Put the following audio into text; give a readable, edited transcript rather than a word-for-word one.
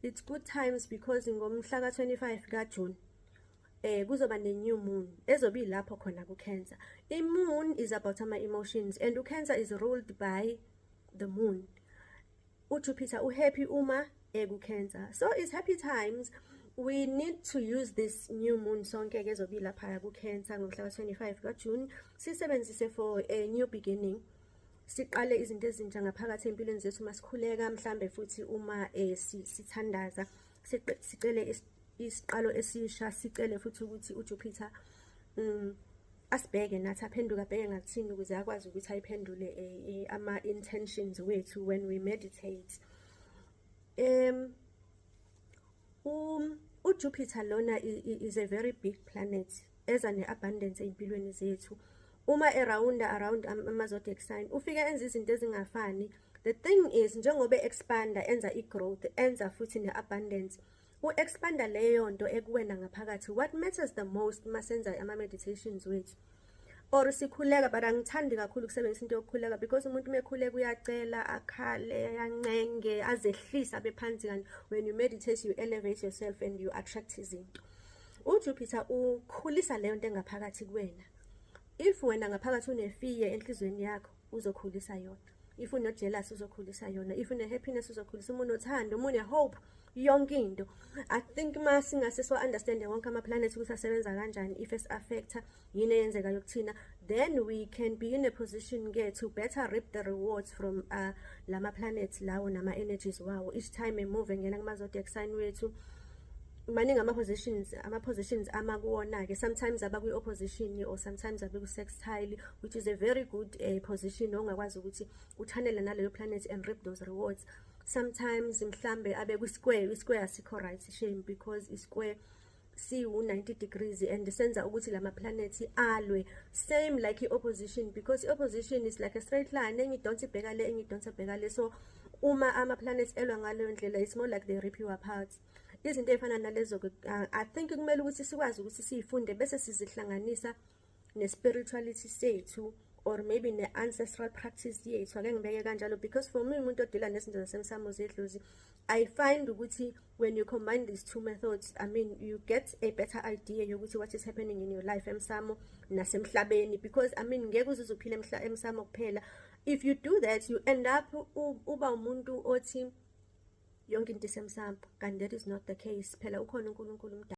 It's good times because ngomhla ka-25 kaJune kuzoba ne-new moon ezobe ilapho khona ku-Cancer. I-moon is about ama-emotions and u-Cancer is ruled by the moon. UJupiter uhappy uma eku-Cancer. So it's happy times. We need to use this new moon sonke-ke ezobe ilaphaya ku-Cancer ngomhla ka-25 kaJune, sisebenzise for a new beginning. Siqale izinto ezintsha ngaphakathi empilweni zethu masikhuleka, mhlambe futhi uma sithandaza, sicele isiqalo esisha, sicele futhi ukuthi uJupiter asibheke nathi, aphenduke abheke ngakuthini ukuze akwazi ukuthi ayiphendule ama-intentions wethu when we meditate. UJupiter lona is a very big planet eza ne-abundance ey'mpilweni zethu. Uma erawunda around ama-zodiac sign, ufike enza izinto ezingafani. The thing is, njengoba e-expanda, enza i-growth, enza futhi ne-abundance, u-expanda leyo nto ekuwena ngaphakathi. What matters the most masenza ama-meditations wethu or sikhuleka, but angithandi kakhulu ukusebenzisa into yokukhuleka because umuntu uma ekhuleka uyacela, akhale, ancenge, azehlise, abe phansi, kanti when you meditate you elevate yourself and you attract izinto. UJupiter ukhulisa leyo nto engaphakathi kuwena. If wena ngaphakathi une-fear enhliziyweni yakho, uzokhulisa yona. If une-jealous, uzokhulisa yona. If une-happiness, uzokhulisa. Uma unothando, uma une-hope, yonke into. I think ma singase siwa-understande wonke ama-planet ukuthi asebenza kanjani, if esi-affecta, yini eyenzekayo kuthina, then we can be in a position-ke to better reap the rewards from lama planets lawo nama-energies wawo each time emove engena kuma-zodiac sign wethu. Maningi ama-positions amakuwona-ke. Sometimes abakwi-opposition or sometimes abeku-sextile, which is a very good position ongakwazi ukuthi uchannele naleyo planet and reap those rewards. Sometimes mhlambe abe kwi-square. I-square asikho right, shame, because i-square siwu-90 degrees and senza ukuthi lama-planets alwe, same like i-opposition, because i-opposition is like a straight line, enye idonsa ibheka le, enye idonsa ibheka le. So uma ama-planets elwa ngaleyo ndlela, it's more like they rip you apart. Izinto ey'fana nalezo-ke, I think kumele ukuthi sikwazi ukuthi siyifunde bese sizihlanganisa ne-spirituality sethu or maybe ne-ancestral practice yethu, ake ngibeke kanjalo, because for me, umuntu odila nezinto zasemsamo, zedlozi, I find ukuthi when you combine these two methods, I mean, you get a better idea yokuthi what is happening in your life emsamo nasemhlabeni, because, I mean, ngeke uze uphile emsamo kuphela. If you do that, you end up uba umuntu othi yonke into isemsamo, kanti that is not the case. Phela ukhona uNkulunkulu umdala.